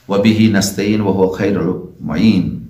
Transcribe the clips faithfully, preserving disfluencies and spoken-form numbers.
وبه نستعین وهو خیر المعین۔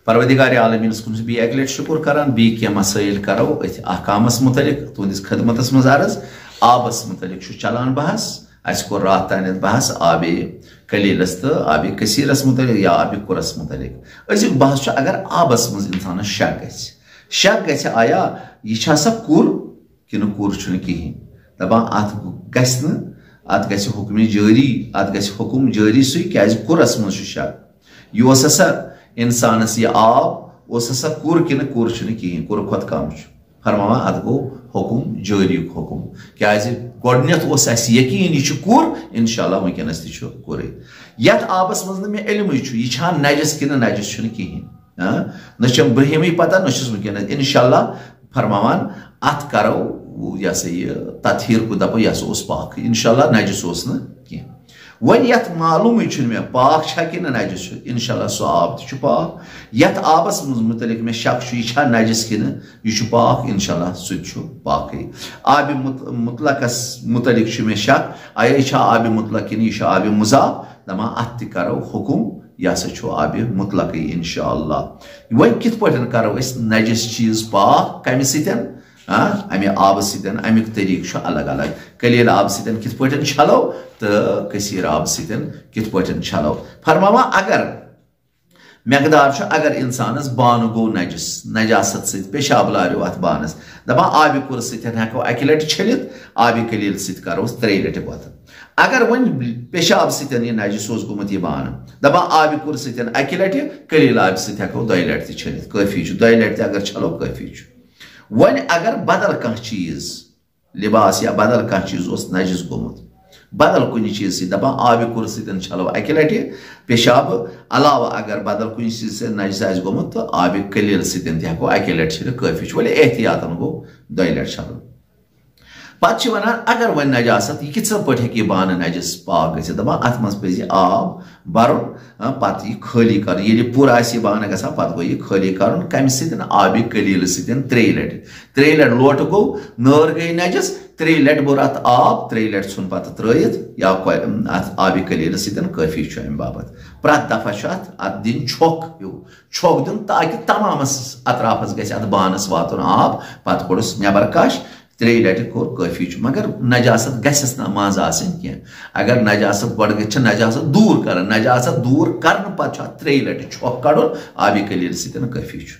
پروردگار عالمینس کُن چھُس بیٚیہِ اکہِ لٹہِ شُکر کران، بیٚیہِ کینٛہہ مسائل کرو أتھۍ احکامس متعلق تُہنٛدِس خدمتس منٛز عرض۔ آبس متعلق چھُ چلان بحث، اسہِ کوٚر راتھ تانٮ۪تھ بحث آبِ قلیلس تہٕ آبِ کثیرس متعلق یا آبِ قرس متعلق۔ أزیُک بحث چھُ اگر آبس منٛز انسانس شک گژھِ، شک گژھِ آیا یہِ چھا سا کُر کِنہٕ کُر چھُنہٕ کِہیٖنۍ۔ دَپان، اَتھ گژھِ نہٕ، اَتھ گژھِ حُکمِ جٲری، اَتھ گژھِ حُکُم جٲری سُے، کیٛازِ کُرَس منٛز چھُ شک۔ یہِ اوس ہسا اِنسانَس یہِ آب، اوس ہسا کُر کِنہٕ کُر چھُنہٕ کِہیٖنۍ، کُرٕ کھۄتہٕ کَم چھُ۔ فرماوان، اَتھ گوٚو حُکُم جٲریُک حُکُم۔ کیٛازِ گۄڈٕنٮ۪تھ اوس اَسہِ یقیٖن، یہِ چھُ کُر، اِنشاءاللہ وٕنکٮ۪نَس تہِ چھُ کُرٕے۔ یَتھ آبَس منٛز نہٕ مےٚ علمٕے چھُ، یہِ چھا نجس کِنہٕ نجس چھُنہٕ کِہیٖنۍ۔ ہاں؟ نہ چھم برہمٕے پتہ، نہ چھُس وٕنکیٚنس۔ انشاءاللہ فرماوان، اتھ کرو، یہِ ہسا یہِ تطہیر کو دپو، یہِ ہسا اوس پاک۔ انشاءاللہ نجس اوس نہٕ کینٛہہ۔ وۄنۍ یتھ معلومٕے چھُنہٕ مےٚ پاک چھا کِنہٕ نجس چھُ، انشاءاللہ سُہ آب تہِ چھُ پاک۔ یتھ آبس منٛز متعلق مےٚ شک چھُ، یہِ چھا نجس کِنہٕ یہِ چھُ پاک، انشاءاللہ سُہ تہِ چھُ پاکٕے۔ آبِ مت-، مطلقس متعلق چھُ مےٚ شک، آیا یہِ چھا آبِ مطلق کِنہٕ یہِ چھُ آبِ مضاف؟ دپان، اتھ تہِ کرو حُکُم، یہِ ہسا چھُ آبِ مطلقٕے، انشاءاللہ۔ وۄنۍ کِتھ پٲٹھۍ کرو أسۍ نجس چیٖز پاک؟ کمہِ سۭتۍ؟ ہاں، امہِ آبہٕ سۭتۍ۔ امیُک طریٖقہٕ چھُ الگ الگ۔ قلیل آبہٕ سۭتۍ کِتھ پٲٹھۍ چھلو تہٕ کثیر آبہٕ سۭتۍ کِتھ پٲٹھۍ چھلو؟ فرماوان، اگر مقدار چھُ، اگر انسانس بانہٕ گوٚو نجس، نجاست سۭتۍ پیشاب لاریو اتھ بانس، دپان، آبِ کُرٕ سۭتۍ ہٮ۪کو اکہِ لٹہِ چھٔلِتھ، آبِ قلیل سۭتۍ کروس ترٛیٚیہِ لٹہِ بۄتھٕ۔ اگر وۄنۍ پیشاب سۭتۍ یہِ نجس اوس گوٚمُت یہِ بانہٕ، دپان، آبِ کُرٕ سۭتۍ اکہِ لٹہِ، قلیل آبہِ سۭتۍ ہٮ۪کو دۄیہِ لٹہِ تہِ چھٔلِتھ، کٲفی چھُ، دۄیہِ لٹہِ تہِ اگر چھلو کٲفی چھُ۔ وۄنۍ اگر بدل کانٛہہ چیٖز، لباس یا بدل کانٛہہ چیٖز اوس نجس گوٚمُت، بدل کُنہِ چیٖز سۭتۍ، دپان، آبِ کُرٕ سۭتۍ چھلو اکہِ لٹہِ، پیشابہٕ علاوٕ اگر بدل کُنہِ چیٖز سۭتۍ نجس آسہِ گوٚمُت تہٕ آبِ قلیل سۭتۍ تہِ ہٮ۪کو اکے لٹہِ چھٔلِتھ، کٲفی چھُ۔ ولے احتیاطن گوٚو دۄیہِ لٹہِ چھلُن۔ پتہٕ چھِ ونان، اگر وۄنۍ نجاست، یہِ کِتھ پٲٹھۍ ہیٚکہِ یہِ بانہٕ نجس پاک گٔژھِتھ؟ دپان، اتھ منٛز پزِ آب برُن، ہاں، پتہٕ یہِ خٲلی کرُن۔ ییٚلہِ یہِ پوٗرٕ آسہِ یہِ بانہٕ گژھان، پتہٕ گوٚو یہِ خٲلی کرُن۔ کمہِ سۭتۍ؟ آبِ قلیل سۭتۍ ترٛیٚیہِ لٹہِ۔ ترٛیٚیہِ لٹہِ لوٹہٕ گوٚو، نٲر گٔے نجس، ترٛیٚیہِ لٹہِ بوٚر اتھ آب، ترٛیٚیہِ لٹہِ ژھُن پتہٕ ترٲیِتھ یا کۄ-، اتھ آبِ قلیل سۭتۍ کٲفی چھُ امہِ باپتھ۔ پرٛٮ۪تھ دفعہ چھُ اتھ، اتھ دِنۍ چھۄکھ ہیوٗ، چھۄکھ دیُن تاکہِ تمامس اطرافس گژھِ اتھ بانس واتُن آب۔ پتہٕ کوٚڑُس نٮ۪بر کش، ترٛیٚیہِ لٹہِ کوٚر کٲفی چھُ، مگر نجاست گژھٮ۪س نہٕ منٛز آسٕنۍ کینٛہہ۔ اگر نجاست گۄڈٕ گژھِ، چھِ نجاست دوٗر کران، نجاست دوٗر کرنہٕ پتہٕ چھُ اتھ ترٛیٚیہِ لٹہِ چھۄکھ کڑُن، آبِ قلیل سۭتۍ کٲفی چھُ۔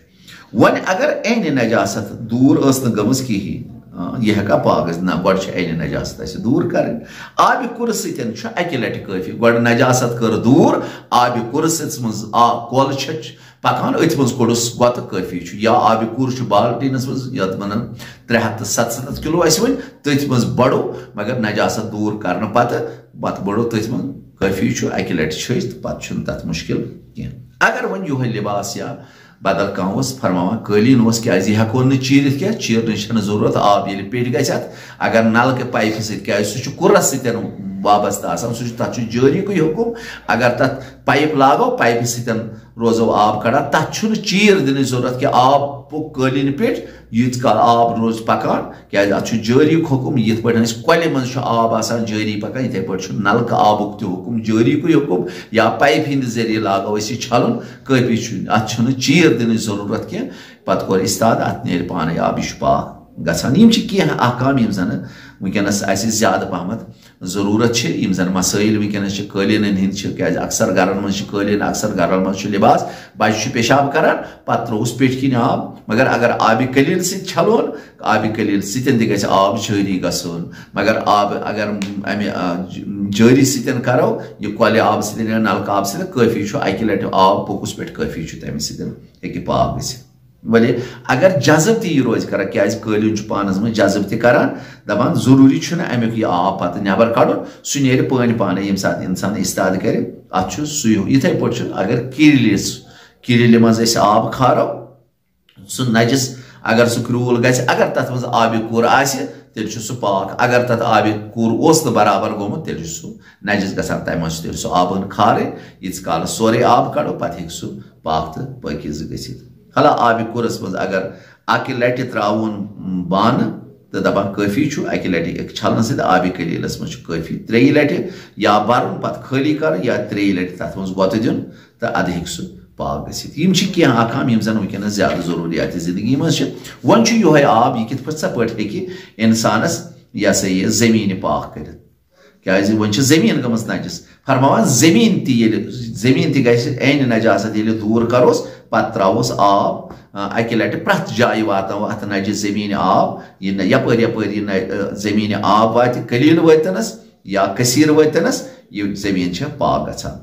وۄنۍ اگر عینِ نجاست دوٗر ٲس نہٕ گٔمٕژ کِہیٖنۍ، آ، یہِ ہٮ۪کا پاک ٲسِتھ؟ نہ، گۄڈٕ چھِ عینِ نجاست اَسہِ دوٗر کرٕنۍ۔ آبِ کُرٕ سۭتۍ چھُ اکہِ لٹہِ کٲفی۔ گۄڈٕ نجاست کٔر دوٗر، آبِ کُرٕ سۭتۍ منٛز آ-، کۄل چھِ پکان، أتھۍ منٛز کوٚڑُس گۄتہٕ کٲفی چھُ۔ یا آبِ کُر چھُ بالٹیٖنس منٛز، یتھ ونان ترٛےٚ ہتھ تہٕ ستستھ کلو آسہِ وۄنۍ، تٔتھۍ منٛز بڑو، مگر نجاست دوٗر کرنہٕ پتہٕ، پتہٕ بڑو تٔتھۍ منٛز، کٲفی چھُ۔ اکہِ لٹہِ چھٔج تہٕ پتہٕ چھُنہٕ تتھ مُشکل کینٛہہ۔ اگر وۄنۍ یِہوٚے لباس یا بدل کانٛہہ اوس، فرماوان قٲلیٖن اوس، کیٛازِ یہِ ہٮ۪کو نہٕ چیٖرِتھ کینٛہہ، چیٖرنٕچ چھنہٕ ضروٗرت۔ آب ییٚلہِ پیٚٹھۍ گژھِ اتھ، اگر نلکہٕ پایپہِ سۭتۍ، کیٛازِ سُہ چھُ کُرس سۭتۍ وابستہٕ آسان، سُہ چھُ، تتھ چھُ جٲری کُے حُکُم۔ اگر تتھ پایپ لاگو، پایپہِ سۭتۍ روزو آب کڑان، تتھ چھُنہٕ چیٖر دِنٕچ ضروٗرت کینٛہہ۔ آب پوٚک قٲلیٖنہِ پیٚٹھۍ، ییٖتِس کال آب روزِ پکان، کیٛازِ اتھ چھُ جٲری حُکُم۔ یِتھ پٲٹھۍ أسۍ کۄلہِ منٛز چھُ آب آسان جٲری پکان، یِتھے پٲٹھۍ چھُ نلکہٕ آبُک تہِ حُکُم، جٲری کُے حُکُم۔ یا پایپہِ ہِنٛدِ ذٔریعہٕ لاگو أسۍ یہِ چھلُن، کٲفی چھُ، اتھ چھُنہٕ چیٖر دِنٕچ ضروٗرت کینٛہہ۔ پتہٕ کوٚر استاد، اتھ نیرِ پانے آب، یہِ چھُ پاک گژھان۔ یِم چھِ کینٛہہ احکام یِم زن وٕنکیٚنس اسہِ زیادٕ پہمتھ ضروٗرت چھِ، یِم زن مسٲیل وٕنکیٚنس چھِ قٲلیٖنن ہٕنٛدۍ چھِ، کیٛازِ اکثر گرن منٛز چھِ قٲلیٖن، اکثر گرن منٛز چھُ لباس، بچہِ چھُ پیشاب کران، پتہٕ ترٛووُس پیٚٹھۍ کِنۍ آب۔ مگر اگر آبِ قلیٖل سۭتۍ چھلون، آبِ قلیٖل سۭتۍ تہِ گژھِ آب جٲری گژھُن۔ مگر آب اگر امہِ، آ، ج-، جٲری سۭتۍ کرو، یہِ کۄلہِ آبہٕ سۭتۍ یا نلکہٕ آبہٕ سۭتۍ، کٲفی چھُ اکہِ لٹہِ آب پوٚکُس پٮ۪ٹھ، کٲفی چھُ تمہِ سۭتۍ ہیٚکہِ پاک گٔژھِتھ۔ ولے اگر جذب تہِ یہِ روزِ کران، کیٛازِ قٲلیٖن چھُ پانس منٛز جذب تہِ کران، دپان ضروٗری چھُنہٕ امیُک یہِ آب پتہٕ نٮ۪بر کڑُن، سُہ نیرِ پٲنۍ پانے ییٚمہِ ساتہٕ انسان استاد کرِ۔ اتھ چھُ سُے ہیوٗ۔ یِتھے پٲٹھۍ چھُ اگر کِرلِس، کِرلہِ منٛز أسۍ آب کھارو، سُہ نجس، اگر سُہ کرٛوٗل گژھِ، اگر تتھ منٛز آبِ کُر آسہِ، تیٚلہِ چھُ سُہ پاک۔ اگر تتھ آبِ کُر اوس نہٕ برابر گوٚمُت، تیٚلہِ چھُ سُہ نجس گژھان۔ تمہِ منٛز چھُ تیٚلہِ سُہ آبہٕ ہن کھارٕنۍ، ییٖتِس کالس سورُے آب کڑو، پتہٕ ہیٚکہِ سُہ پاک تہٕ پٲکیٖزٕ گٔژھِتھ۔ حالانکہ آبِ کُرس منٛز اگر اکہِ لٹہِ ترٛاوُن بانہٕ، تہٕ دَپان کٲفی چھُ اَکہِ لَٹہِ اَکہِ چھَلنہٕ سۭتۍ آبِ قلیٖلَس منٛز چھُ کٲفی۔ ترٛیٚیہِ لَٹہِ یا بَرُن، پَتہٕ خٲلی کَرُن یا ترٛیٚیہِ لَٹہِ تَتھ منٛز وۄتہٕ دیُن، تہٕ اَدٕ ہیٚکہِ سُہ پاک گٔژھِتھ۔ یِم چھِ کینٛہہ احکام یِم زَن وٕنکیٚنَس زیادٕ ضروٗریاتِ زندگی منٛز چھِ۔ وۄنۍ چھُ یِہوٚے آب، یہِ کِتھ پٲٹھۍ، ژےٚ پٲٹھۍ ہیٚکہِ اِنسانَس، یہِ ہسا یہِ، زٔمیٖنہِ پاک کٔرِتھ؟ کیٛازِ وۄنۍ چھِ زٔمیٖن گٔمٕژ نجس۔ فرماوان زٔمیٖن تہِ ییٚلہِ، زٔمیٖن تہِ گژھِ عینِ نجاست ییٚلہِ دوٗر کروس، پتہٕ ترٛاووس آب، آ، اَکہِ لٹہِ پرٛٮ۪تھ جایہِ واتناوو اَتھ نجس زٔمیٖنہِ آب۔ یہِ نہ یپٲرۍ یپٲرۍ یہِ نہ، آ، زٔمیٖنہِ آب واتہِ قلیٖل وٲتِنس یا کثیٖر وٲتِنس، یہِ زٔمیٖن چھےٚ پاک گژھان۔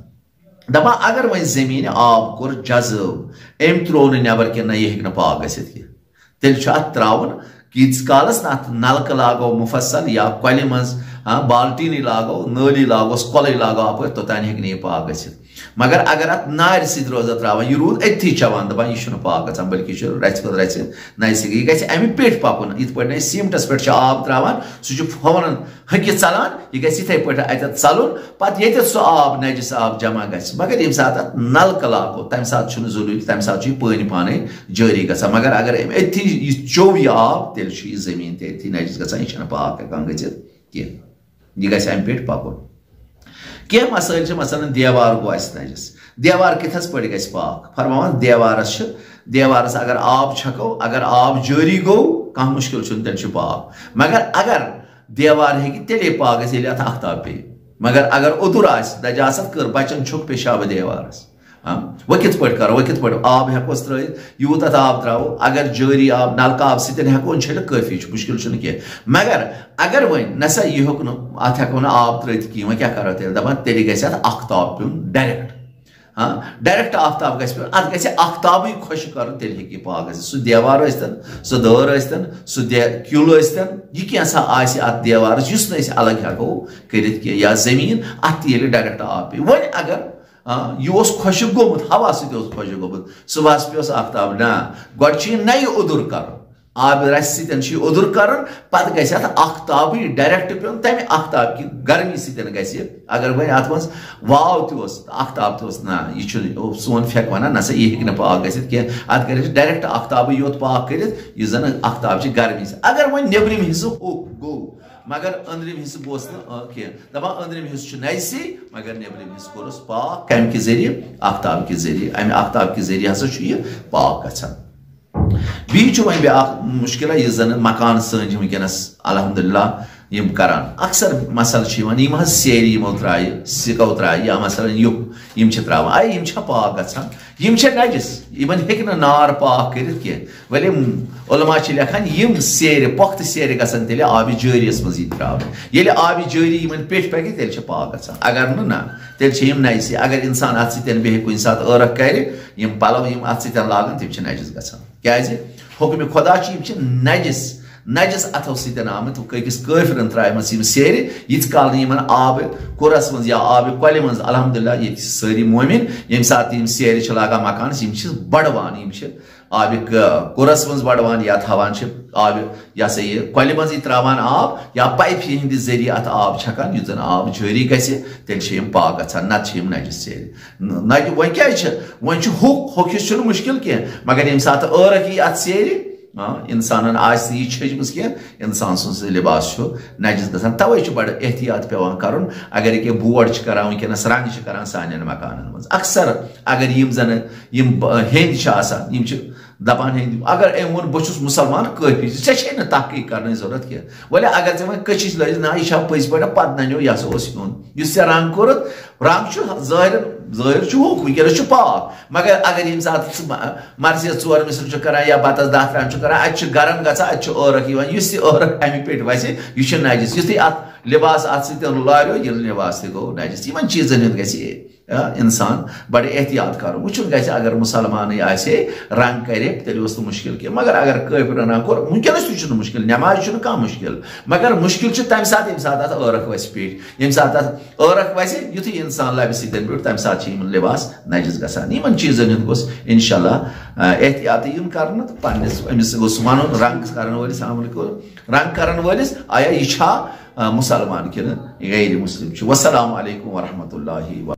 دَپان اگر وۄنۍ زٔمیٖنہِ آب کوٚر جذب، أمۍ ترٛوو نہٕ نٮ۪بر کِنہٕ نہ، یہِ ہیٚکہِ نہٕ پاک گٔژھِتھ کینٛہہ۔ تیٚلہِ چھُ اَتھ ترٛاوُن، ییٖتِس کالَس نہٕ اَتھ نَلکہٕ لاگو مُفصل یا کۄلہِ منٛز، ہاں، بالٹیٖنٕے لاگو، نٲلی لاگوس، کۄلٕے لاگو اَپٲرۍ، توٚتام ہیٚکہِ نہٕ یہِ پاک گٔژھِتھ۔ مگر اگر اَتھ نارِ سۭتۍ روزو ترٛاوان، یہِ روٗد أتھی چٮ۪وان، دَپان یہِ چھُنہٕ پاک گژھان، بلکہِ یہِ چھُ رَژھِ پَتہٕ رَژھِ نَیہِ سۭتۍ۔ یہِ گژھِ اَمہِ پیٚٹھۍ پَکُن، یِتھ پٲٹھۍ نہٕ أسۍ سیٖمٹَس پٮ۪ٹھ چھِ آب ترٛاوان، سُہ چھُ فوراً ہُکہِ ژَلان، یہِ گژھِ یِتھَے پٲٹھۍ اَتٮ۪تھ ژَلُن۔ پَتہٕ ییٚتٮ۪تھ سُہ آب، نجس آب جمع گژھِ، مگر ییٚمہِ ساتہٕ اَتھ نَلکہٕ لاگو، تَمہِ ساتہٕ چھُنہٕ ضروٗری، تَمہِ ساتہٕ چھُ یہِ پٲنۍ پانَے جٲری گژھان۔ مگر اگر أمۍ أتھی یہِ چوٚو یہِ آب، تیٚلہِ چھُ یہِ زٔمیٖن تہِ أتھی نجس گژھان، یہِ چھَنہٕ پاک ہٮ۪کان گٔژھِتھ کینٛہہ۔ یہِ گژھِ اَمہِ پیٚٹھۍ پَکُن۔ کینٛہہ مسٲیِل چھِ، مثلاً دیوار گوٚو اَسہِ نجس، دیوار کِتھَس پٲٹھۍ گژھِ پاک؟ فرماوان دیوارَس چھِ، دیوارَس اگر آب چھَکو، اگر آب جٲری گوٚو، کانٛہہ مُشکِل چھُنہٕ، تیٚلہِ چھُ پاک۔ مگر اگر دیوار ہیٚکہِ تیٚلے پاک گٔژھِتھ، ییٚلہِ اَتھ آختاب پیٚیہِ۔ مگر اگر اوٚدُر آسہِ، نجاست کٔر، بَچَن چھوٚک پیشابہٕ دیوارَس۔ ہاں، وۄنۍ کِتھ پٲٹھۍ کَرو؟ وۄنۍ کِتھ پٲٹھۍ آب ہٮ۪کوس ترٛٲیِتھ؟ یوٗت اَتھ آب ترٛاوو، اگر جٲری آب، نَلکہٕ آب سۭتۍ ہٮ۪کون چھٔلِتھ، کٲفی چھُ، مُشکِل چھُنہٕ کینٛہہ۔ مگر اگر وۄنۍ نہ سا یہِ ہیوٚک نہٕ، اَتھ ہٮ۪کو نہٕ آب ترٛٲیِتھ کِہیٖنۍ، وۄنۍ کیٛاہ کَرو تیٚلہِ؟ دَپان تیٚلہِ گژھِ اَتھ آختاب پیوٚن direct۔ ہاں، direct آفتاب گژھِ پیوٚن، اَتھ گژھِ آفتابٕے خۄشٕک کَرُن، تیٚلہِ ہیٚکہِ یہِ پاک گٔژھِتھ۔ سُہ دیوار ٲسۍتَن، سُہ دٲر ٲسۍتَن، سُہ دے-، کیُل ٲسۍتَن، یہِ کینٛہہ سا آسہِ اَتھ دیوارَس، یُس نہٕ أسۍ الگ ہٮ۪کو کٔرِتھ کینٛہہ، یا زٔمیٖن، اَتھ تہِ ییٚلہِ direct آب پیٚیہِ۔ وۄنۍ اگر، آ، یہِ اوس خۄشٕک گوٚمُت، ہوا سۭتۍ اوس خۄشٕک گوٚمُت، صُبحَس پیوٚس آفتاب، نہ، گۄڈٕ چھُ یہِ نَیہِ اوٚدُر کَرُن۔ آبہِ رَسہِ سۭتۍ چھُ یہِ اوٚدُر کَرُن، پَتہٕ گژھِ اَتھ آختابٕے direct پیوٚن، تَمہِ آختاب کہِ گرمی سۭتۍ گژھِ یہِ۔ اگر وۄنۍ اَتھ منٛز واو تہِ اوس، آختاب تہِ اوس، نہ، یہِ چھُنہٕ، سون فقہ وَنان، نہ سا، یہِ ہیٚکہِ نہٕ پاک گٔژھِتھ کینٛہہ۔ اَتھ گژھِ direct آختابٕے یوت پاک کٔرِتھ، یُس زَن آختاب چھِ گرمی سۭتۍ۔ اگر وۄنۍ نیٚبرِم حصہٕ ہوٚکھ گوٚو، مگر أنٛدرِم حصہٕ گوٚژھ نہٕ، آ، کینٛہہ۔ دَپان أنٛدرِم حصہٕ چھُ نجسٕے، مگر نیٚبرِم حصہٕ کوٚرُس پاک۔ کَمہِ کہِ ذٔریعہٕ؟ آفتاب کہِ ذٔریعہٕ۔ اَمہِ آفتاب کہِ ذٔریعہٕ ہسا چھُ یہِ پاک گژھان۔ بیٚیہِ چھُ وۄنۍ بیٛاکھ مُشکِلہ، یُس زَن مکان سٲنۍ چھِ وٕنکیٚنَس الحمدللہ یِم کران۔ اکثر مسئلہٕ چھُ یِوان، یِم حظ سیرِ یِمو ترٛایہِ، سِکو ترٛایہِ، یا مثلاً یُپھ یِم چھِ ترٛاوان، اَے یِم چھا پاک گژھان؟ یِم چھِ نجس، یِمن ہیٚکہِ نہٕ نار پاک کٔرِتھ کینٛہہ۔ ولی علماء چھِ لیکھان، یِم سیرِ، پۄختہٕ سیرِ گژھن تیٚلہِ آبِ جٲریَس منٛز یِنۍ ترٛاونہٕ۔ ییٚلہِ آبِ جٲری یِمن پیٚٹھۍ پَکہِ، تیٚلہِ چھِ پاک گژھان۔ اگر نہٕ، نہ، تیٚلہِ چھِ یِم نجسٕے۔ اگر اِنسان اَتھ سۭتۍ بیٚہہِ کُنہِ ساتہٕ عٲرق کَرِ، یِم پَلو یِم اَتھ سۭتۍ لاگَن، تِم چھِ نجس گژھان۔ کیٛازِ؟ حُکمِ خۄدا چھِ، یِم چھِ نجس، نجس اَتھو سۭتۍ آمٕتۍ۔ أکِس کٲفرَن ترٛایمَژٕ یِم سیرِ، ییٖتِس کال نہٕ یِمَن آبِ قُرَس منٛز یا آبِ کۄلہِ منٛز، الحمدللہ، ییٚتہِ چھِ سٲری مومِن، ییٚمہِ ساتہٕ تِم سیرِ چھِ لاگان مکانَس، یِم چھِ بَڑوان، یِم چھِ آبِ ق-، قُرَس منٛز بَڑوان یا تھاوان چھِ آبِ، یہِ ہسا یہِ، کۄلہِ منٛزٕے ترٛاوان آب یا پایپہِ ہِنٛدِ ذٔریعہٕ اَتھ آب چھَکان، یُتھ زَن آب جٲری گژھِ، تیٚلہِ چھِ یِم پاک گژھان، نَتہٕ چھِ یِم نجس سیرِ۔ نہ، نہ، وۄنۍ کیٛازِ چھِ؟ وۄنۍ چھُ ہُہ، ہُہ حِصہٕ چھُنہٕ مُشکِل کینٛہہ، مگر ییٚمہِ ساتہٕ عٲرق یی اَتھ سیرِ، آ، اِنسانَن آسہِ نہٕ یہِ چھٔجمٕژ کینٛہہ، اِنسان سُنٛد سُہ لِباس چھُ نجس گژھان۔ تَوَے چھُ بَڑٕ احتیاط پٮ۪وان کَرُن۔ اگر یہِ کینٛہہ بورڈ چھِ کَران وٕنکیٚنَس، رنٛگ چھِ کَران سانٮ۪ن مکانَن منٛز، اکثر اگر یِم زَنہٕ یِم ب-، ہیٚنٛدۍ چھِ آسان، یِم چھِ دَپان ہیٚنٛدۍ، اگر أمۍ ووٚن، "بہٕ چھُس مُسلمان"، کٲفی چھُ، ژےٚ چھے نہٕ تحقیٖق کَرنٕچ ضروٗرت کینٛہہ۔ وَلہِ اگر ژےٚ وۄنۍ کٔشِش لٔجِتھ، نہ، یہِ چھا پٔزۍ پٲٹھۍ، پَتہٕ نَنیو، یہِ ہسا اوس یِہُنٛد۔ یُس ژےٚ رنٛگ کوٚرُتھ، رنٛگ چھُ ظٲہِر، ظٲہِر چھُ ہوٚکھ، وٕنکیٚنَس چھُ پاک۔ مگر اگر ییٚمہِ ساتہٕ ژٕ مَ-، مَرژِ ژور مِصرِ چھُ کَران یا بَتَس دَہ ترٛامہِ چھُ کَران، اَتہِ چھُ گرم گژھان، اَتہِ چھُ عٲرَق یِوان، یُس تہِ عٲرَق اَمہِ پیٚٹھۍ وَسہِ، یہِ چھُ نجس۔ یُتھُے اَتھ لِباس اَتھ سۭتۍ لاریو، یہِ لِباس تہِ گوٚو نجس۔ یِمَن چیٖزَن ہُنٛد گژھِ، آ، اِنسان بَڑٕ احتیاط کَرُن۔ وٕچھُن گژھِ، اگر مُسلمانٕے آسہِ ہے، رنٛگ کَرِ، تیٚلہِ اوس نہٕ مُشکِل کینٛہہ۔ مگر اگر کٲفرَن رنٛگ کوٚر، وٕنکیٚنَس تہِ چھُنہٕ مُشکِل، نٮ۪مازِ چھُنہٕ کانٛہہ مُشکِل۔ مگر مُشکِل چھُ تَمہِ ساتہٕ، ییٚمہِ ساتہٕ اَتھ عٲرَق وَسہِ پیٚٹھۍ، ییٚمہِ ساتہٕ اَتھ عٲرَق وَسہِ، یُتھُے اِنسان لَبہِ سۭتۍ پیوٚٹھ، تَمہِ ساتہٕ چھِ یِمَن لِباس نجس گژھان۔ یِمَن چیٖزَن ہُنٛد گوٚژھ اِنشاءاللہ، آ، احتیاطٕے یُن کَرنہٕ تہٕ پنٛنِس أمِس گوٚژھ وَنُن، رنٛگ کَرَن وٲلِس، السلام علیکم، رنٛگ کَرَن وٲلِس، آیا یہِ چھا، آ، مُسلمان کِنہٕ غیر مُسلِم چھُ؟ والسلام علیکم ورحمۃ اللہ وبرکاتہ۔